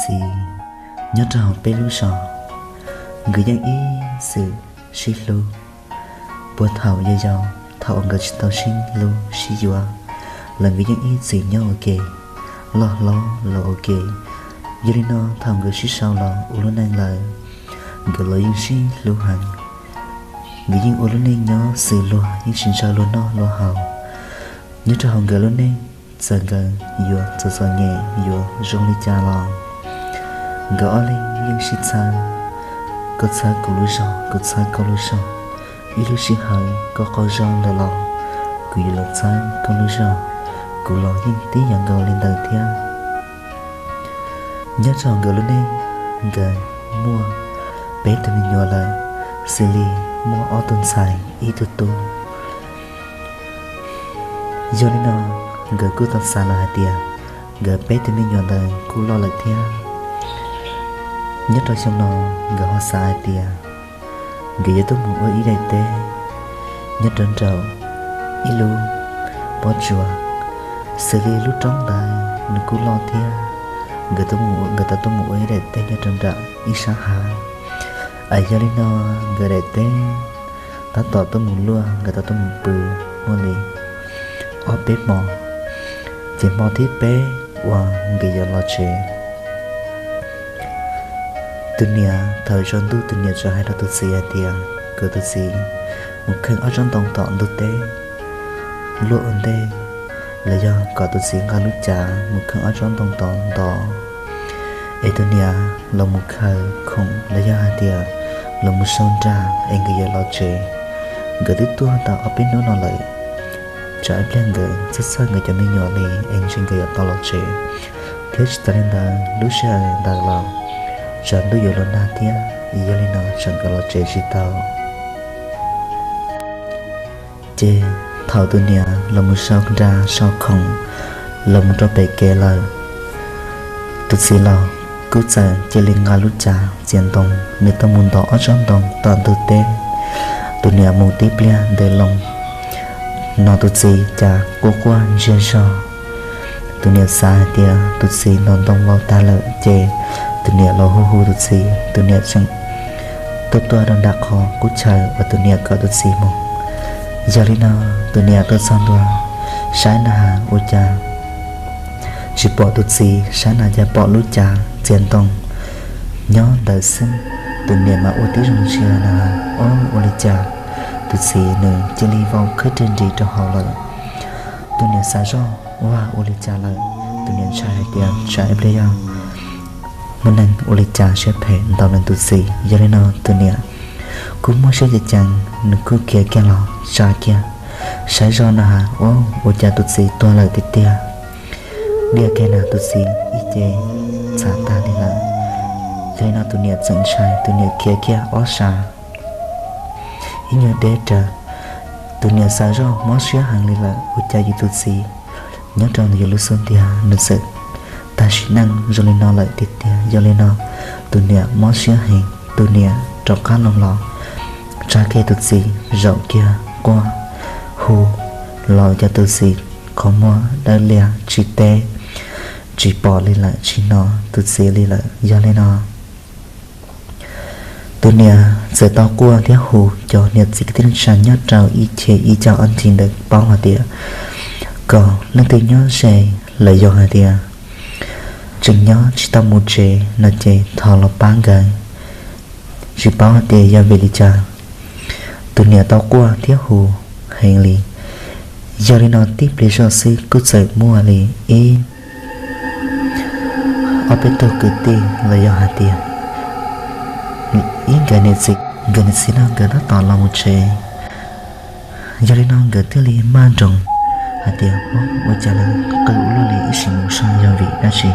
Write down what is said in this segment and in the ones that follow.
txiv nyob rau hauv peb lub zos, nkawd yeej ib txwm sib hlub. Puag thaum yau yau, thaum uas nkawd tsis tau sib hlub sib yuav los nkawd yeej ib txwm nyob ua ke, loj hlob los ua ke. Yog li no thaum nkawd sib sau los ua lub neej lawm, nkawd los yeej sib hlub heev. Nkawd yeej ua lub neej nyob xws luag, yeej tsis ntshaw luag noj luag haus. Nyob rau hauv nkawd lub neej, txawm nkawd yuav txom txom nyem yuav zoo li cas los nkawd ob leeg yeej sib txhawb. Koj txhawb kuv lub zog, kuv txhawb koj lub zog. Ib lub sij hawm koj qaug zog lawm los kuv yuav los txhawb koj lub zog. Kuv los yeej tib yam nkaus li ntawd thiab. Nyob rau nkawd lub neej, nkawd muaj peb tug me nyuam lawm, xws li muaj ob tug ntxhais ib tug tub. Yog li no, nkawd kuj tau xav lawm hais tias nkawd peb tug me nyuam ntawd kuj loj lawm thiab. Nyob rau xyoo no, nkawd ho xav hais tias nkawd yuav tuaj mus ua ib daim teb nyob rau nraum ib lub pob tsuas, xws li lub roob ntawd nws kuj loj thiab. Nkawd tau tuaj mus ua ib daim teb nyob rau nraum ib sab hav. Es yog li no, nkawd daim teb tab tom tuaj mus luaj, nkawd tau tuaj mus pw muaj li ob peb hmo, ces hmo thib peb uas nkawd yuav los tsev, tus niam thaum tsaus ntuj tus niam txawm hais rau tus txiv hais tias kom tus txiv mus kheej ob tsob ntoo tom ntug teb luaj ua ntej, los yog kom tus txiv nqa lub cav mus kheej ob tsob ntoo tom ntov, es tus niam los mus khaws khoom los yog hais tias los mus sau nra es nkawd yuav los tsev. Nkawd twb tuaj tau ob peb hnub no lawm, tsam ib pliag nkawd txhawj txhawj nkawd cov me nyuam li es ntshe nkawd yuav tau los tsev, thiab tsis tas li ntawd lub sij hawm ntawd los tsam ntuj yuav los nag thiab, yog li no tsam nkawd los tsev tsis tau. Ces thaum tus niam los mus sau nra sau khoom los mus rau pem kev lawm, tus txiv los kuj txawm cia li nqa lub cav txiav ntoo, nws tau mus ntov ob tsob ntoo tom ntug teb. Tus niam mus tib pliag ntev loo, hnov tus txiv cas quaj quaj ntsiag zog. Tus niam xav hais tias tus txiv ntov ntoo vau tag lawm ces tus niam los hu hu tus txiv, tus niam tseem tuaj tuaj rau nram qhov qub chaw uas tus niam kom tus txiv mus. Yog li no, tus niam tuaj txog ntua, saib na has ua cas tsis pom tus txiv, saib na cas pom lub cav txiav ntoo nyob ntawd xwb. Tus niam mas ua tib zoo ntsia na, ob, ua li cas tus txiv nws cia li vau khawb rag nris rau hauv lawm. Tus niam xav zoj, ua, ua li cas lawm? Tus niam ntshai hais tias tsam ib pliag yog muaj neeg ua li cas siab phem ntaus nws tus txiv. Yog li no tus niam kuj muaj siab ceev ceev, nws kuj khiav kiag los tsa kiag, saib zoj na has, ua, ua cas tus txiv tuag lawm tiag tiag. Diaj kiag na tus txiv ib ce txhav tag li lawm. Yog li no tus niam txawm ntshai, tus niam khiav kiag ob sab. Ib nyuag deb rawv, tus niam xav zoj mob siab heev li lawm, ua cas yus tus txiv nyob rau ntawm yus lub xub ntiag nws txawm tag sim neej zoo li no lawm tiag tiag. Yog li no tus niam mob siab heev, tus niam rov qab los los tsa kiag tus txiv, zaum kiag quaj hu los cas tus txiv qhov muag dawb lias tsis teb, tsis pom li lawm, tsis hnov tus txiv li lawm. Yog li no tus niam txawm tau quaj thiab hu cov niam txiv kwv tij neej tsa nyob rau ib ceg ib co ob ncig ntawd paub hais tias kom leej twg nyob ze los yog hais tias tseem nyob tsis tau mus tsev no ces thov los pab nkawd. Tsis paub hais tias yog vim li cas tus niam tau quaj thiab hu heev li. Yog li no tib pliag zoj xwb kuj txawm muaj li ib ob peb tug kwv tij los yog hais tias ib nkawd niam txiv, nkawd niam txiv no nkawd tab tom los mus tsev. Yog li no nkawd thiaj li maj nroos hais tias, ua cas lawv qw ua luaj li, ib sim mus saib yog vim dab tsi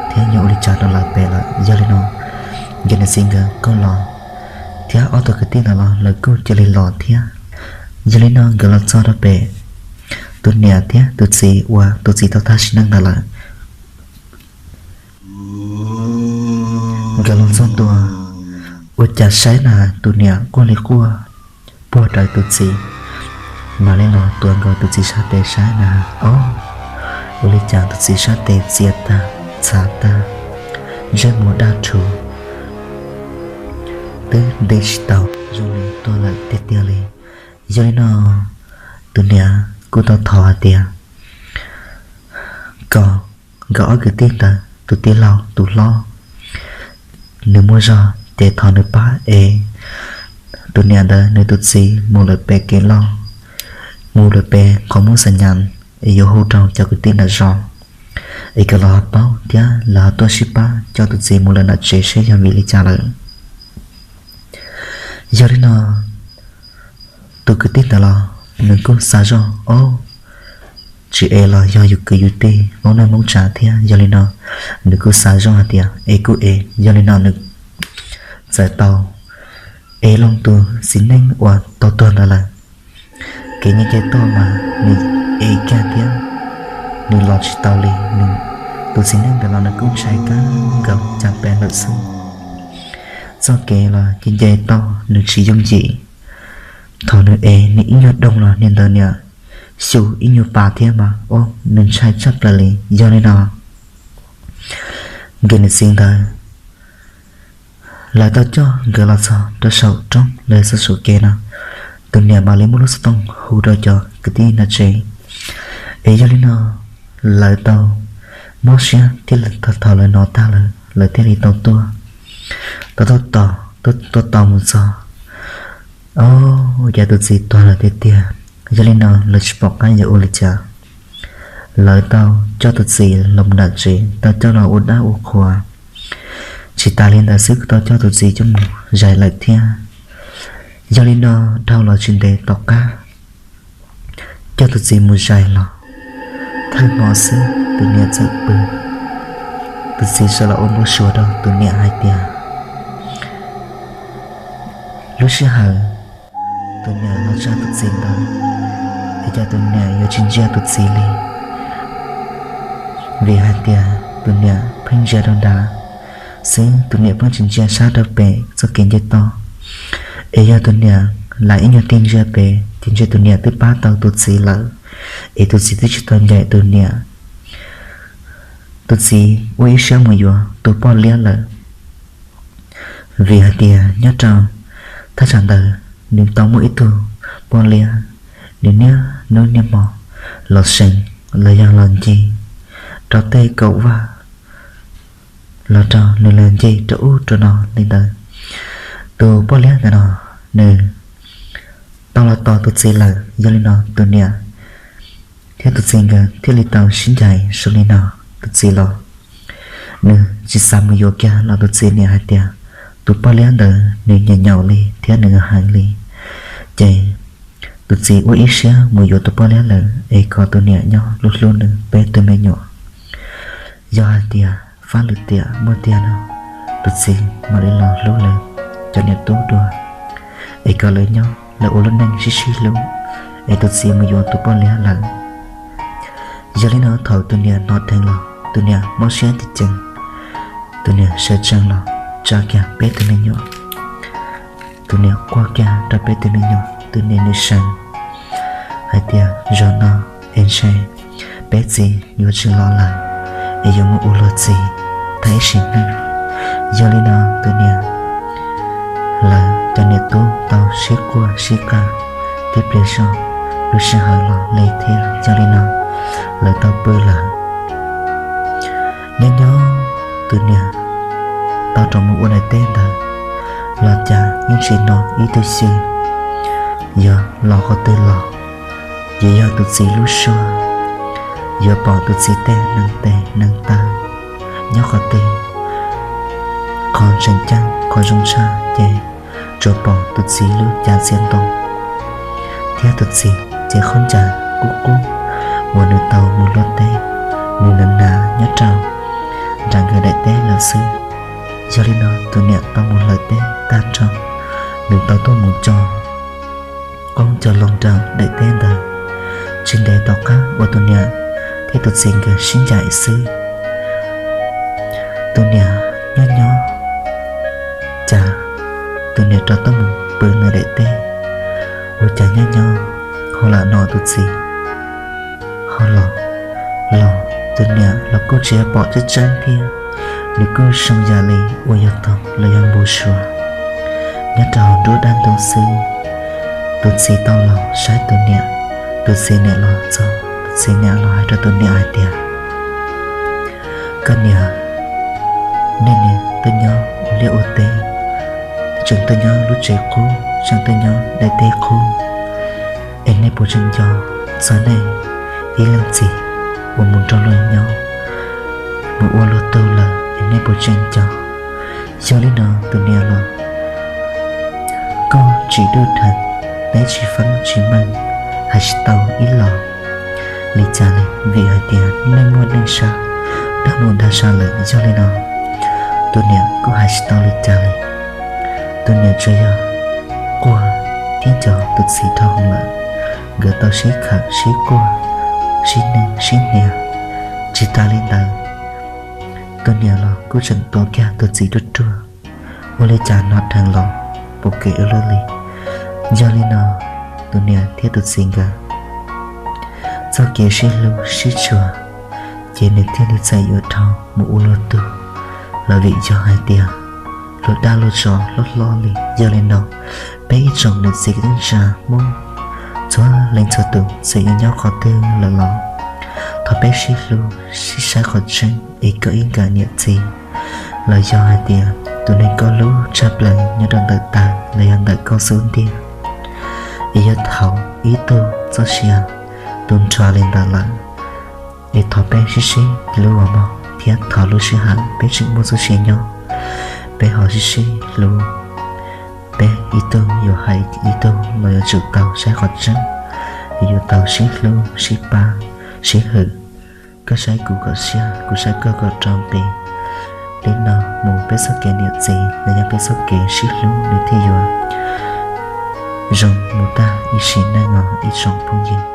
thiab yog ua li cas rau lawv pem lawm. Yog li no nkawd niam txiv nkawd kuj los, thiab ob tug kwv tij ntawd los lawv kuj cia li los thiab. Yog li no nkawd los txog rau pem tus niam thiab tus txiv uas tus txiv tau tag sim neej ntawd lawm. Nkawd los txog ntua, ua cas saib na tus niam quaj li quaj puag rawv tus txiv, mam li los tuav nkaus tus txiv sab tes saib na, ob, ua li cas tus txiv sab tes txias tag, txhav tag, ntsej muag daj rhuv, twb nti tsis tau, zoo li tuag lawm tiag tiag li. Yog li no tus niam kuj tau thov hais tias kom nkawd ob kwv tij ntawd tus tij laug tus hlob nws muaj zog ces thov nws pab es tus niam ntawd nws tus txiv mus lawm pem kev loj, mus lawm pem qhov muaj xa nyas, es yuav hu rau cov kwv tij nram zos es kom lawv ho paub thiab lawv ho tuaj sib pab coj tus txiv mus lawm nram tsev seb yog vim li cas lawm. Yog li no tus kwv tij ntawd los nws kuj xav zoj, ob, tsis es los yog yus kwv yus tij Hmoob neej Hmoob tsav thiab. Yog li no nws kuj xav zoj hais tias es kuj es. Yog li no nws txawm tau es loo tus txiv neej uas tau tuag ntawd lawm. Kev nce toj mas nws es kiag thiab nws los tsis tau li. Nws, tus txiv neej ntawd los nws kuj ntshai kawg nkaus cas pes lawm xwb. Txoj kev los nce nce toj nws tsis yooj yim. Thaum nws es nws ib nyuag doog los niag ntawd niam xyu ib nyuag pas thiab mas, o, nws ntshai tshaj plaws li. Yog li no nkawd niam txiv ntawd lawv tau coj nkawd los txog rau saum roob los txog saum kev no, tus niam mam li muab lub xov tooj hu rau cov kwv tij nram tsev. Es yog li no lawv tau mob siab thiab thaum lawv hnov tag lawm lawv thiaj li tau tuaj, tau tuaj tos, tuaj tos mus txog, o, cas tus txiv tuag lawm tiag tiag. Yog li no lawv tsis pom qab yuav ua li cas, lawv tau coj tus txiv los nram tsev, tau coj los ua dab ua qhua. Tsis tas li ntawd xwb, tau coj tus txiv coj mus zais lawm thiab. Yog li no dhau los tsis ntev tom qab coj tus txiv mus zais los, thawj hmo xwb tus niam txawm pw. Tus txiv sawv los ua npau suav rau tus niam hais tias lub sij hawm tus niam los tsa tus txiv ntawd, es cas tus niam yuav tsis ntsia tus txiv li. Vim hais tias tus niam pheej ntsia rau nrad xwb, tus niam pheej tsis ntsia sab rau pem txoj kev nce toj. Es yog tus niam lam ib nyuag tig ntsia pem ces ntshe tus niam twb pab tau tus txiv lawm, es tus txiv twb tsis tau ncaim tus niam. Tus txiv ua ib siab mus yuav tus poj liab lawm, vim hais tias nyob rau thaj tsam ntawd nws tau muaj ib tug poj liab, nws niaj hnub niaj hmo los seev los yog los ncig rau tej kaum vaj, los rau nws los ncig rau ub rau no li ntawd. Tus poj liab ntawd no nws tau los tos tus txiv lawm, yog li no tus niam thiab tus txiv nkawd thiaj li tau sib ncaim zoo li no. Tus txiv los nws tsis xav mus yuav kiag los tus txiv niam hais tias tus poj liab ntawd nws nyaum nyaum li thiab nws heev li, ces tus txiv ua ib siab mus yuav tus poj liab lawm es kom tus niam nyob hlub hlub nws peb tug me nyuam. Yog hais tias fab lwm tiam muaj tiag no, tus txiv mam li los hlub lawv cov niam tub dua, es kom lawv nyob lawv ua lub neej sib sib hlub, es tus txiv mus yuav tus poj liab lawm. Yog li no thaum tus niam hnov dheev los tus niam mob siab ceev ceev, tus niam sawv tsees los tsa kiag peb tug me nyuam. Tus niam quaj kiag rau peb tug me nyuam, tus niam nws seev hais tias zaum no es ntshe peb txiv yuav tsis los lawm, es yuav mus ua luag txiv tag ib sim neej. Yog li no tus niam, lawv cov niam tub tau sib quaj sib qawg tib pliag zog, lub sij hawm los li thiab. Yog li no lawv tau pw lawm. Nyob nyob tus niam tau rov mus ua daim teb ntawd los cas yeej tsis hnov ib tug xyw yuav los qhov twg los, yuav yog tus txiv lub suab, yuav pom tus txiv tej neeg tes neeg taw nyob qhov twg. Qhov tseem ceeb qhov zoo tshaj ces tsuas pom tus txiv lub cav txiav ntoo thiab tus txiv cev khaub ncaws qub qub uas nws tau mus luaj teb, nws nav nyob rau nram nkawd daim teb lawm xwb. Yog li no tus niam tau mus hlawv teb tag nrho, nws tau tuaj mus co qoob co loo rau daim teb ntawd. Tsis ntev tom qab uas tus niam thiab tus txiv nkawd sib ncaim xwb, tus niam nyob nyob cas tus niam rov tuaj mus pw ntawm daim teb. Ua cas nyob nyob ho lam hnov tus txiv ho los, los tus niam los kuj tsis pom tseeb tseeb thiab. Nws kuj zoo yam li uas yog toog los yog npau suav. Nyob rau hauv nruab dab ntub xwb, tus txiv tau los saib tus niam, tus txiv niam los txog, tus txiv niam los hais rau tus niam hais tias, koj niam, nej niam tuaj nyob ua liaj ua teb, tseem tuaj nyob lub tsev qub, tseem tuaj nyob daim teb qub, es nej puas tseem nco txog nej ib leej txiv uas mus nrog luag nyob, mus ua luag tug lawm es nej puas tseem nco? Yog li no tus niam los kuj tsis duj dheev, teb tsis feeb tsis meej, hais tsis tau ib los li cas li, vim hais tias neeg muaj neeg sab, dag muaj dag sab lawm. Yog li no tus niam kuj hais tsis tau li cas li. Tus niam tsuas yog quaj thiab nco tus txiv dhau hwv lawm. Nkawd tau sib khawm sib quaj, sib nug sib hnia. Tsis tas li ntawd, tus niam los kuj tseem tua kiag tus txiv ruaj ruaj, ua li cas hnov dheev los puv kev ua luaj li. Yog li no tus niam thiab tus txiv nkawd txoj kev sib hlub sib tshua, ces nws thiaj li txawm yuav dhau mus ua luag tug lawm, vim yog hais tias luag dag luag tso hlob hlob li. Yog li no peb ib tsoom niam txiv kwv tij neej tsa Hmoob, txhua leej txhua tus txawm yuav nyob qhov twg lawm los thov peb sib hlub sib saib qhov tseeb es kom ib nkawm niam txiv los yog hais tias tus neeg koj hlub tshaj plaws nyob rau ntawm taw los yog ntawm koj xub ntiag, es yog thaum ib tug txoj sia tu nrho li ntawd lawm, es thov peb sib sib hlub ua mog, thiab thov lub sij hawm peb tseem muaj txoj sia nyob, peb ho sib sib hlub. Peb ib tug yuav hais ib tug los yuav tsum tau saib qhov tseeb, yuav tau sib hlub sib pab sib hwm. Koj saib kuv kom siab, kuv saib koj kom rau nqi. Li no mus peb txoj kev niam txiv los yog peb txoj kev sib hlub nws thiaj yuav zoo mus tag ib sim neej os ib tsoom phooj ywg.